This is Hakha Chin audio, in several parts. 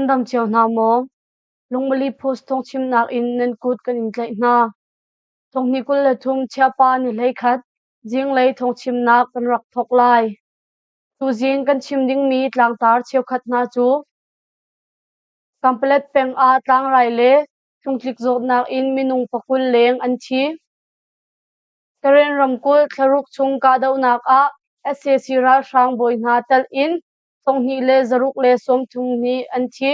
Nan dam cio hna maw? Lungmali Post thawngchimnak in nan kut kan in tlaih hna. Thonghnih 23 Chiapa ni 11 zinglei thawngchimnak kan rak thawk lai. Tuzing kan chim dingmi tlangtar cheukhat hna cu Kanpalet peng ah tlangrai le thlungtlik zawtnak in minung 20 leng an thi. Karen ramkulh thlaruk chung kahdohnak ah sac ralhrang bawi hna telh in 230 nih an thi.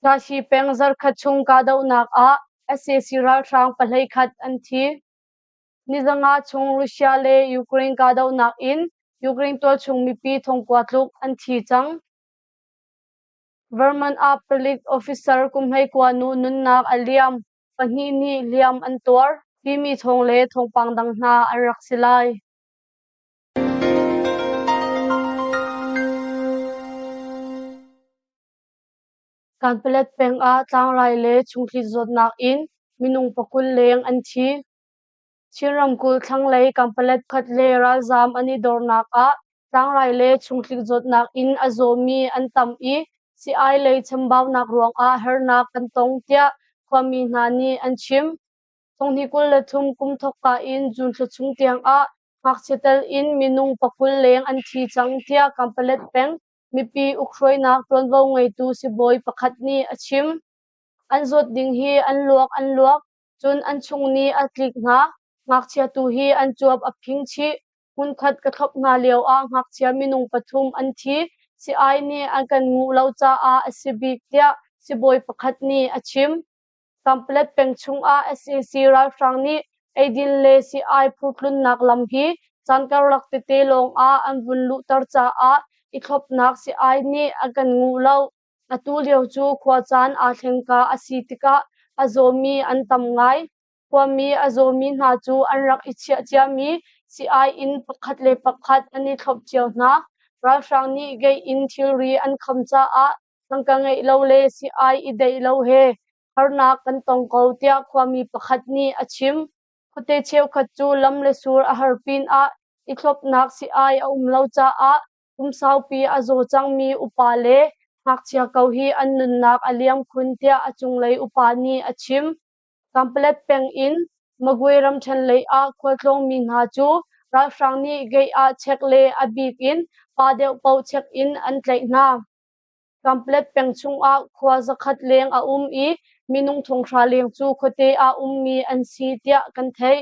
Tashi peng zarkhat chung kahdohnak ah sac ralhrang 11 an thi. Ni 500 chung Russia le Ukraine kahdohnak in Ukraine tualchung mipi 9,000 tluk an thi cang. Vermont ah palik officer kum 19 nu nunnak a liam. Pahnih nih hliam an tuar timi thawng le thawngpang dang hna an rak si lai. Kanpalet peng ah tlangrai le chungtlik zawtnak in minung 20 leng an thi. Chin ramkulh thlanglei Kanpalet khat le ralzaam an i dornak ah tlangrai le chungtlik zawtnak in a zawmi an tam i sii-ai lei chambaunak ruangah harnak kan tong tiah khuami hna nih an chim. Thonghnih 23 kum thawkka in June thla chung tiangah ngakchia tel in minung 20 leng an thi cang tiah Kanpalet peng mipi ukhruainak ṭuanvo ngeitu sibawi pakhat nih a chim. An zawt ding hi an luak an luak, cun an chung nih a tlik hna. Ngakchia tu hi an cuap a phing chih. Hmunkhat ka thlop hna lioah ngakchia minung pathum an thi. Sii-ai nih an kan nguh lo caah a si bik tiah sibawi pakhat nih a chim. Kanpalet peng chungah sac ralhrang nih eidin le sii-ai phurtlunnak lam hi caan karlak tete lawngah an vun luhter caah i thlopnak sii-ai nih an kan nguh lo. Atu lio cu khuacaan aa thlengka a si tikah a zawmi an tam ngai. Khuami a zawmi hna cu an rak i chiah ciami sii-ai inn pakhat le pakhat an i thlop cio hna. Ralhrang nih gate in thilri an kham caah tangka ngeih lo le sii-ai i deih lo he harnak kan tong ko tiah khuami pakhat nih a chim. Khuate cheukhat cu lam le sur a har pinah i thlopnak sii-ai a um lo caah kum saupi a zaw cangmi upa le ngakchia ko hi an nunnak a liam khun tiah a cunglei upa nih a chim. Kanpalet peng in Magwe ramṭhen lei ah khualtlawngmi hna cu ralhrang nih gate ah check le a bik in pa deuh paoh check in an tlaih hna. Kanpalet peng chungah khua 100 leng a um i minung 5,000 leng cu khuate ah ummi an si tiah kan theih.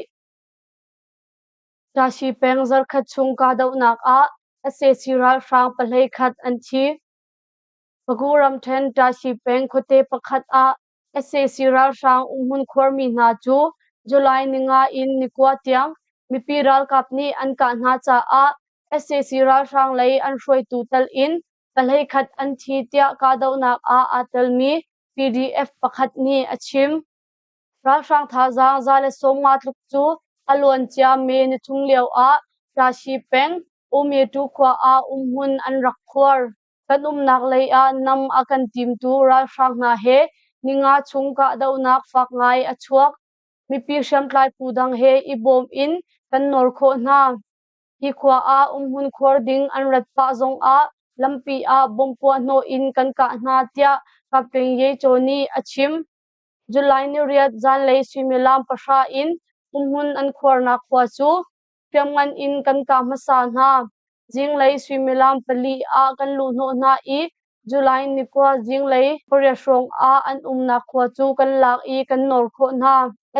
Tashi peng zarkhat chung kahdohnak ah sac ralhrang 11 an thi. Pagu ramṭhen Tashi peng khuate pakhat ah sac ralhrang umhmun khuarmi hna cu July 5 in 9 tiang mipi ralkap nih an kah hna caah sac ralhrang lei an hruaitu tal in 11 an thi tiah kahdohnak ah aa telmi PDF pakhat nih a chim. Ralhrang thazaang 150 tluk cu a luancia May nithum lio ah Tashi peng Umyetu khua ah umhmun an rak khuar. Kan umnak lei ah nam a kan timtu ralhrang hna he ninga chung kahdohnak fak ngai a chuak. Mipi hriamtlai phu dang he i bawm in kan nawl khawh hna. Hi khua ah umhmun khuar ding an rat pah zongah lampi ah bomb puahhnawh in kan kah hna tiah Captain Ye Kyaw nih a chim. July 8 zanlei suimilam 9 in umhmun an khuarnak khua cu hriamngan in kan kah hmasa hna. Zinglei suimilam 4 ah kan luhhnawh hna i July 9 zinglei 8 hrawng ah an umnak khua cu kan lak i kan nawr khawh hna.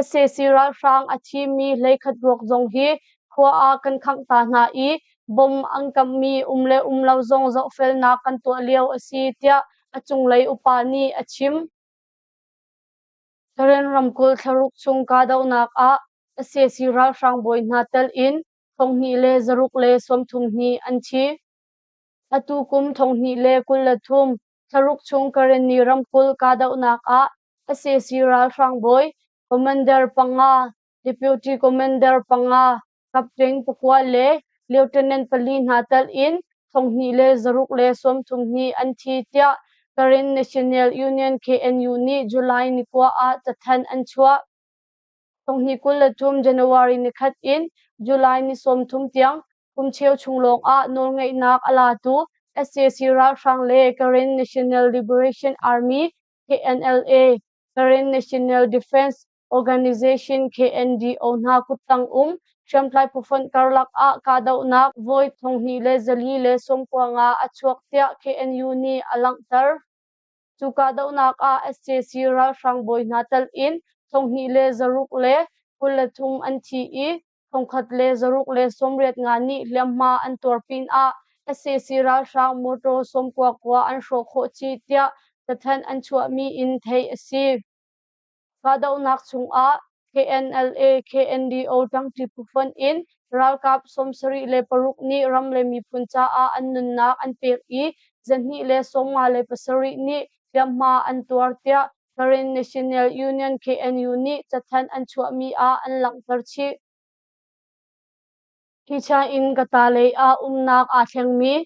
Sac ralhrang a thimi 11 ruak zong hi khua ah kan khangh ta hna i bom an kamhmi um le um lo zong zohfelnak kan tuah lio a si tiah a cunglei upa nih a chim. Karen ramkulh thlaruk chung kahdohnak ah sac ralhrang bawi hna telh in 230 an thi. Atu kum 2023 thlaruk chung Karenni ramkulh kahdohnak ah sac ralhrang bawi Commander 5, Deputy Commander 5, Captain 9 le Lieutenant 4 hna telh in 230 an thi tiah Karen National Union KNU nih July 9 ah cathanh an chuah. 2023 January 1 in July 30 tiang kum cheu chung lawngah nawlngeihnak a latu sac ralhrang le Karen National Liberation Army KNLA, Karen National Defense Organization KNDO hna kuttang um hriamtlai phufonh karlak ah kahdohnak voi 2495 a chuak tiah KNU nih a langhter. Cu kahdohnak ah sac ralhrang bawi hna tel in 2623 an thi i 1685 nih hliamhma an tuar pinah sac ralhrang motor 99 an hrawh khawh chih tiah cathanh an chuahmi in theih a si. Kahdohnak chungah KNLA, KNDO ṭangṭi phufonh in ralkap 76 nih ram le miphun caah an nunnak an pek i 257 nih hliamhma an tuar tiah Karen National Union KNU nih cathanh an chuahmi ah an langhter chih. Hi in ka ta lei ah umnak aa thlengmi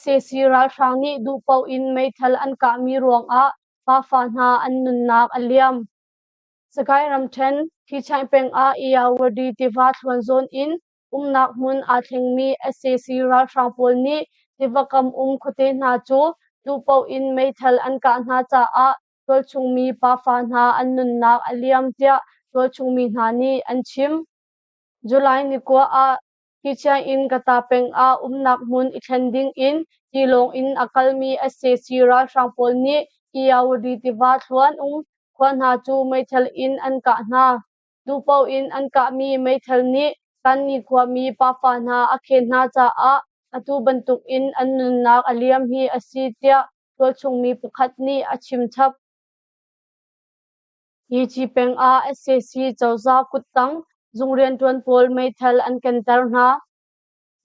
sac ralhrang nih duhpaoh in meithal an kahmi ruangah pafa hna an nunnak a liam. Sagaing ramṭhen Thichaing peng ah Irrawaddy tiva thluan zawn in umnak hmun aa thlengmi sac ralhrang pawl nih tiva kam um khuate hna cu duhpaoh in meithal an kah hna caah tualchungmi pafa hna an nunnak a liam tiah tualchungmi hna nih an chim. July ni kua ah Thichaing in Kata peng ah umnak hmun i thlen ding in tilawng in a kalmi sac ralhrang pawl nih Irrawaddy tiva thluan um khua hna cu meithal in an kah hna. Duhpaoh in an kahmi meithal nih Kanni khuami pafa hna a khen hna caah atu bantuk in an nunnak a liam hi a si tiah tualchungmi pakhat nih a chim chap. Yici peng ah sac cozah kuttang zung rianṭuan pawl meithal an kenter hna.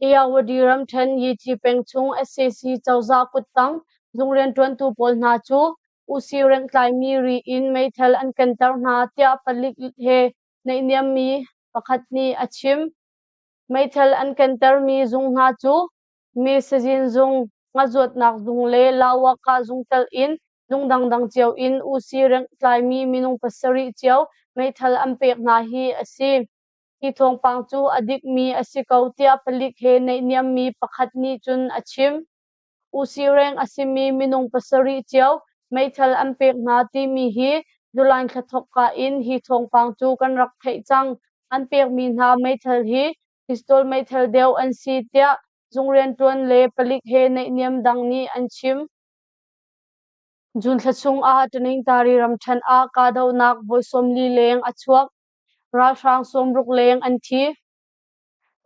Irrawaddy ramṭhen Yici peng chung sac cozah kuttang zung rianṭuantu pawl hna cu usi rengtlaimi ri in meithal an kenter hna tiah palik he naihniammi pakhat nih a chim. Meithal an kentermi zung hna cu Mi sazin zung, ngazuatnak zung le lawakah zung telh in zung dangdang cio in usi rengtlaimi minung pasarih cio meithal an pek hna hi a si. Hi thawngpang cu a dikmi a si ko tiah palik he naihniammi pakhat nih cun a chim. Usi reng a simi minung pasarih cio meithal an pek hna timi hi July thla thawkka in hi thawngpang cu kan rak theih cang. An pekmi hna meithal hi pistol meithal deuh an si tiah zung rianṭuan le palik he naihniam dang nih an chim. June thla chungah Taningtari ramṭhen ah kahdohnak voi 40 leng a chuak. Ralhrang 60 leng an thi.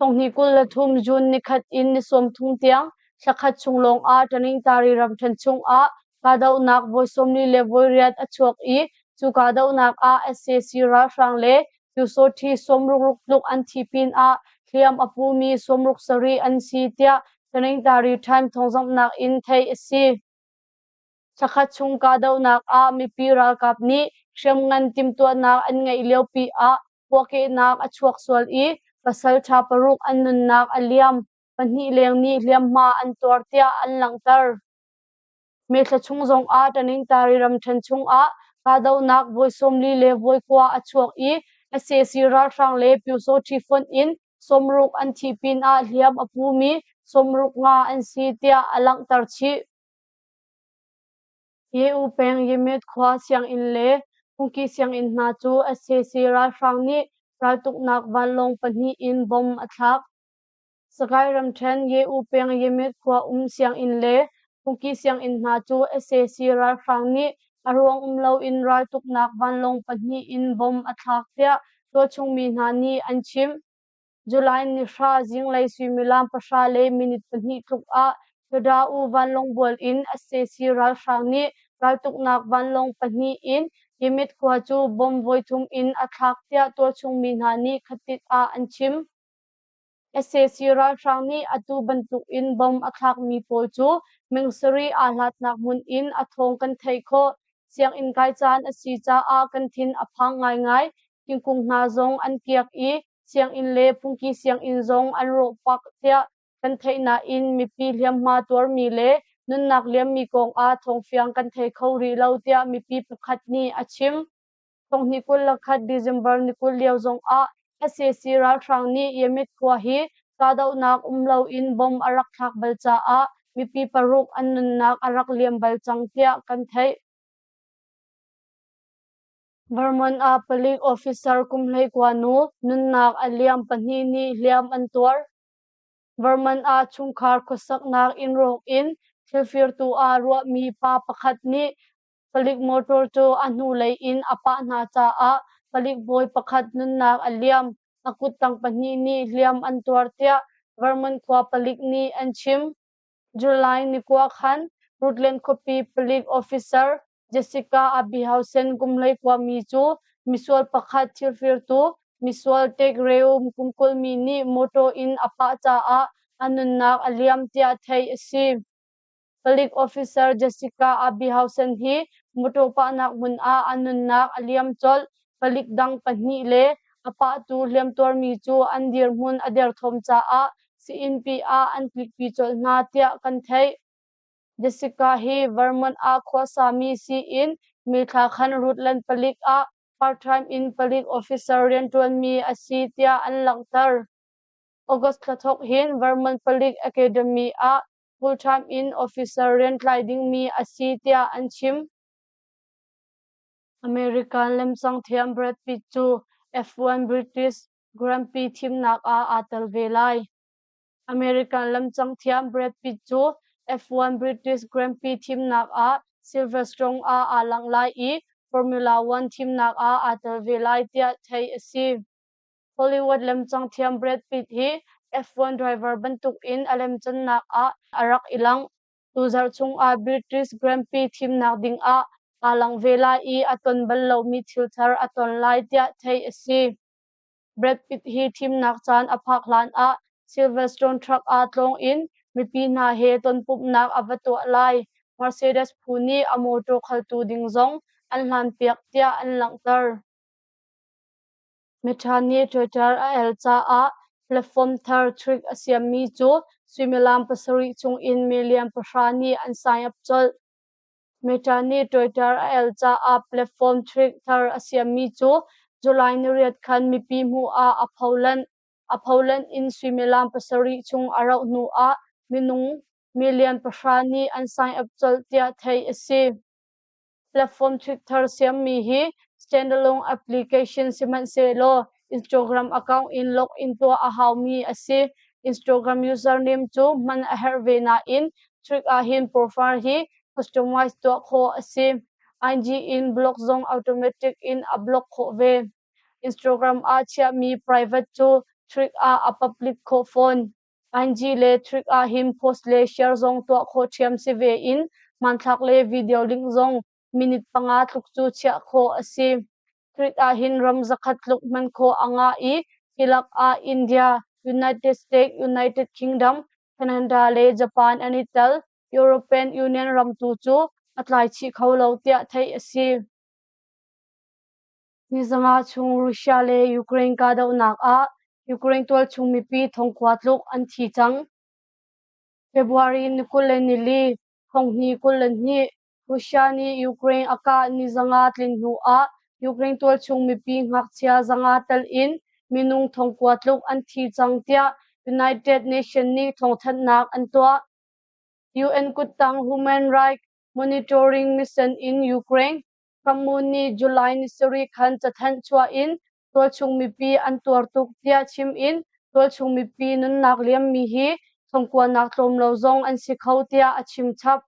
2023 June nikhat in ni 30 tiang thlakhat chung lawng ah Taningtari ramṭhen chungah kahdohnak voi 48 a chuak i cu kahdohnak ah sac ralhrang le Pyusawṭhi 60 tluk an thi pinah hliam a pumi 67 an si tiah Taningtari Time thawngzamhnak in theih a si. Thlakhat chung kahdohnak ah mipi ralkap nih hriamngan timhtuahnak an ngeih liopi ah puahkehnak a chuak sual i pasalṭha paruk an nunnak a liam, pahnih leng nih hliamhma an tuar tiah an langhter. May thla chung zongah Taningtari ramṭhen chungah kahdohnak voi 49 a chuak i sac ralhrang le Pyusawṭhi fonh in 60 an thih pinah hliam a pumi 65 an si tiah a langhter chih. Ye-U peng Yemet khua sianginn le phungki sianginn hna cu sac ralhrang nih raltuknak vanlawng pahnih in bomb a thlak. Sagaing ramṭhen Ye-U peng Yemet khua um sianginn le phungki sianginn hna cu sac ralhrang nih a ruang um loin raltuknak vanlawng pahnih in bomb a thlak tiah tualchung mi hna nih an chim. July ni hra zinglei suimilam 10:02 tluk ah Tada-U vanlawngbual in sac ralhrang nih raltuknak vanlawng pahnih in Yemit khua cu bomb voithum in a thlak tiah tualchung mi hna nih khatit ah an chim. Sac ralhrang nih atu bantuk in bomb a thlakmi pawl cu meng sarih aa hlatnak hmun in a thawng kan theih khawh. Sianginn kai caan a si caah kan thin a phang ngaingai. Thingkung hna zong an kiak i sianginn le phungki sianginn zong an rawh pak tiah kan theih nain mipi hliamhma tuarmi le nunnak liammi kong ah thawngfiang kan thei kho rih lo tiah mipi pakhat nih a chim. Thonghnih 21 December ni 20 lio zong ah sac ralhrang nih Yemit khua hi kahdohnak um loin bomb a rak thlak bal caah mipi paruk an nunnak a rak liam bal cang tiah kan theih. Vermont ah palik officer kum 19 nu nunnak a liam pahnih nih hliam an tuar. Vermont ah chungkhar khuasaknak inn rawk in thilfirtu ah ruahmi pa pakhat nih palik motor cu a hnulei in a pah hna caah palik bawi pakhat nunnak a liam. A kuttang pahnih nih hliam an tuar tiah Vermont khua palik nih an chim. July ni kua khan Rutland khuapi palik officer Jessica Abihausen kum 19 mi cu misual pakhat thilfirtu misual Tek Reum kum 20 mi nih mawṭaw in a pah caah a nunnak a liam tiah theih a si. Palik officer Jessica Abihausen hi mawṭaw pahnak hmun ah a nunnak a liam colh. Palik dang pahnih le a pahtu hliamtuarmi cu an dirhmun a derthawm caah sii-innpi ah an tlikpi colh hna tiah kan theih. Jessica hi Vermont ah khuasami siin mithla khan Rutland palik ah part-time in palik officer rianṭuanmi a si tiah an langhter. August thla thawk hin Vermont Palik Academy ah full-time in officer rian tlai dingmi a si tiah an chim. American lemcang thiam Brad Pitt cu F1 British Grand Prix thimnak ah aa tel ve lai. American lemcang thiam Brad Pitt cu F1 British Grand Prix thimnak ah Silverstone ah aa langh lai i Formula One thimnak ah aa tel ve lai tiah theih a si. Hollywood lemcang thiam Brad Pitt hi F1 driver bantukin a lemcannak ah a rak i langh. Tuzarh chungah British Grand Prix thimnak dingah aa lang ve lai i a ton bal lomi thil thar a ton lai tiah theih a si. Brad Pitt hi thimnak caan a phak hlan ah Silverstone truck ah tlawng in mipi hna he tonpumhnak a va tuah lai. Mercedes phu nih a mawṭaw khaltu ding zong an hlanpiak tiah an langhter. Meta nih Twitter a el caah platform thar trick a siammi cu suimilam pasarih chungin million pahra nih an sign up colh. Meta nih Twitter a el caah platform trick thar a siammi cu July niriat khan mipi hmuh ah a pholanh. A pholanh in suimilam pasarih chung a rauh hnu ah minung million pahra nih an sign up colh tiah theih a si. Platform thar siammi hi standalone application sihmanhsehlaw Instagram account in login tuah a haumi a si. Instagram username cu hman a herh ve nain trick ahhin profile hi customize tuah khawh a si. IG in block zong automatic in a block khawh ve. Instagram ah chiahmi private cu trick ah a public khawh fawn. IG le Trick ah hin post le share zong tuah khawh ṭhiam si ve in hmanthlak le video link zong minute panga tluk cu chiah khawh a si. Trick ah hin ram 100 tluk hman khawh a ngah i hi lak ah India, United States, United Kingdom, Canada le Japan an i tel. European Union ram tu cu a tlai chih kho lo tiah theih a si. Ni zanga chung Russia le Ukraine kahdohnak ah Ukraine tualchung mipi thongkua tluk an thi cang. February ni 24, 2022, Russia nih Ukraine a kah ni zanga tlin hnu ah Ukraine tualchung mipi ngakchia zanga tel in minung thongkua tluk an thi cang tiah United Nations nih thawngthanhnak an tuah. UN kuttang Human Rights Monitoring Mission in Ukraine Rammu nih July ni sarih khan cathanh chuah in tualchung mipi an tuar tuk tiah chim in tualchung mipi nunnak liammi hi thongkuanak tlawm lo zong an si kho tiah a chim chap.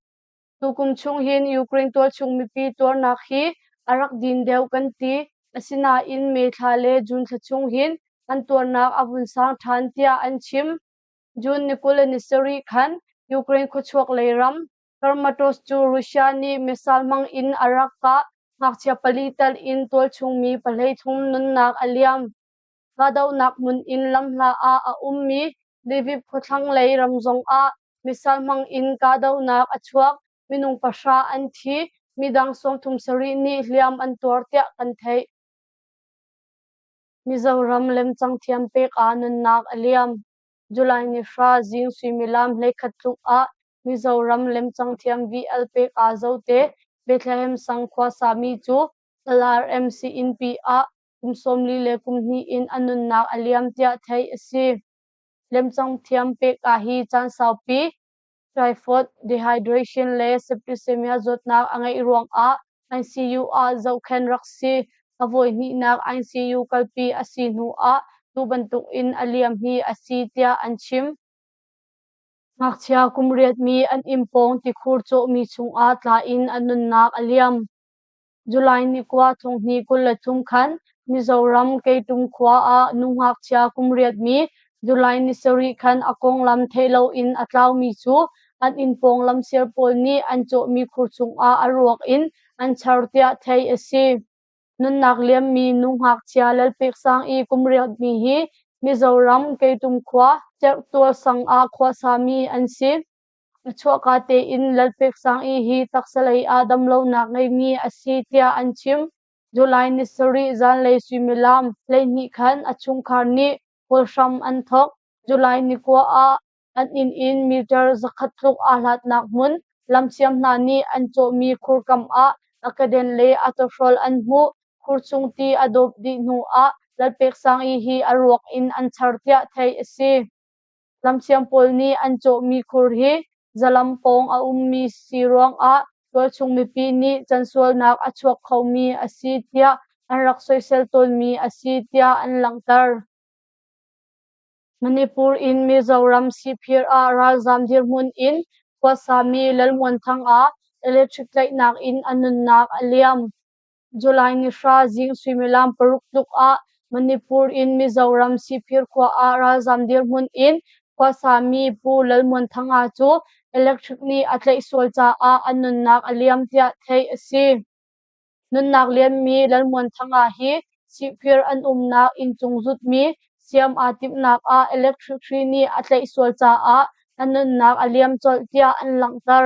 Tukum chung hin Ukraine tualchung mipi tuarnak hi a rak din deuh kan ti. Asinain May thla le June thla chung hin an tuarnak a vun sang ṭhan tiah an chim. June ni 20 le ni sarih khan Ukraine khuachuak lei ram Karmatos cu Russia nih missile hmang in a rak kah. Ngakchia pali tal in tualchungmi pahleithum nunnak a liam. Kahdohnak hmun in lamhla ah a ummi Lviv khuathlanglei ram zongah missile hmang in kahdohnak a chuak. Minung pahra an thi, midang 37 nih hliam an tuar tiah kan theih. Mizoram lemcang thiam pek ah nunnak a liam. July ni hra zing suimilam 11 tluk ah Mizoram lemcang thiam VL pek aa zote Bethlehem sang khuasami cu LRM sii-innpi ah kum 42 in a nunnak a liam tiah theih a si. Lemcang thiam pek ah hi caan saupi. Typhoid, dehydration le septicemia zawtnak a ngeih ruangah ICU ah zohkhenh rak si. A voihnihnak ICU kalpi a si hnu ah tu bantuk in a liam hi a si tiah an chim. Ngakchia kum riatmi an inn pawng tikhur cawhmi chungah tla in a nunnak a liam. July ni kua thonghnih 23 khan Mizoram Keitum khua ah nu ngakchia kum riatmi July ni sarih khan a konglam theih loin a tlaumi cu an inn pawng lamsial pawl nih an cawhmi khur chungah a ruak in an char tiah theih a si. Nunnak liammi nu ngakchia Lalpeksang i kum riatmi hi Mizoram Keitum khua Cerhtual sang ah khuasami an si. A chuahka tein Lalpeksangi hi taksalei ah damlonak ngeimi a si tiah an chim. July ni sarih zanlei suimilam 12 khan a chungkhar nih kawlhram an thawk. July ni kua ah an inn in meter 100 tluk aa hlatnak hmun lamsiam hna nih an cawhmi khurkam ah a keden le a tawhrolh an hmuh. Khur chung ti a dawp dih hnu ah Lalpeksangi hi a ruak in an char tiah theih a si. Lamsiam pawl nih an cawhmi khur hi zalam pawng a ummi si ruangah tualchung mipi nih cansualnak a chuak khomi a si tiah an rak soisel tawnmi a si tiah an langhter. Manipur in Mizoram Sihphir ah ralzam dirhmun in khuasami Lalmuanthang ah electric tlaihnak in a nunnak a liam. July ni hra zing suimilam 6 tluk ah Manipur in Mizoram Sihphir khua ah ralzam dirhmun in khuasami Pu Lalmuanthanga cu electric nih a tlaih sual caah a nunnak a liam tiah theih a si. Nunnak liammi Lalmuanthanga hi Sihphir an umnak inncung zutmi siam aa timhnak ah electric hri nih a tlaih sual caah a nunnak a liam colh tiah an langhter.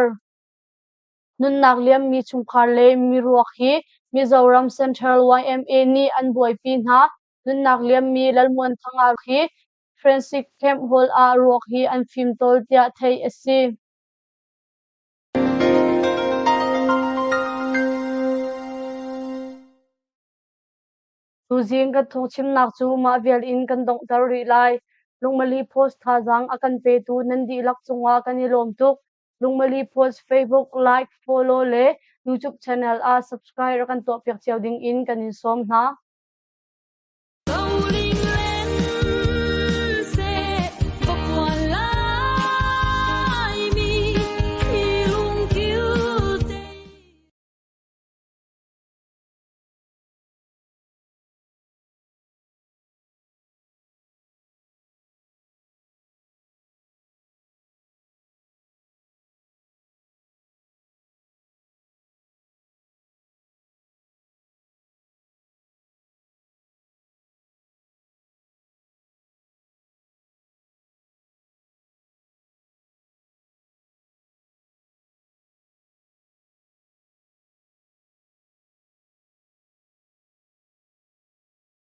Nunnak liammi chungkhar le miruak hi Mizoram Central YMA nih an buaipi hna. Nunnak liammi Lalmuanthanga hi Forensic Camp Hall ah ruak hi an fimtawl tiah theih a si. Tuzing kan thawngchimnak cu mah vial in kan donghter rih lai. Lungmali Post thazaang a kan petu nan dihlak cungah kan i lawm tuk. Lungmali Post Facebook like, follow le YouTube channel ah subscribe rak kan tuahpiak cio ding in kan in sawm hna.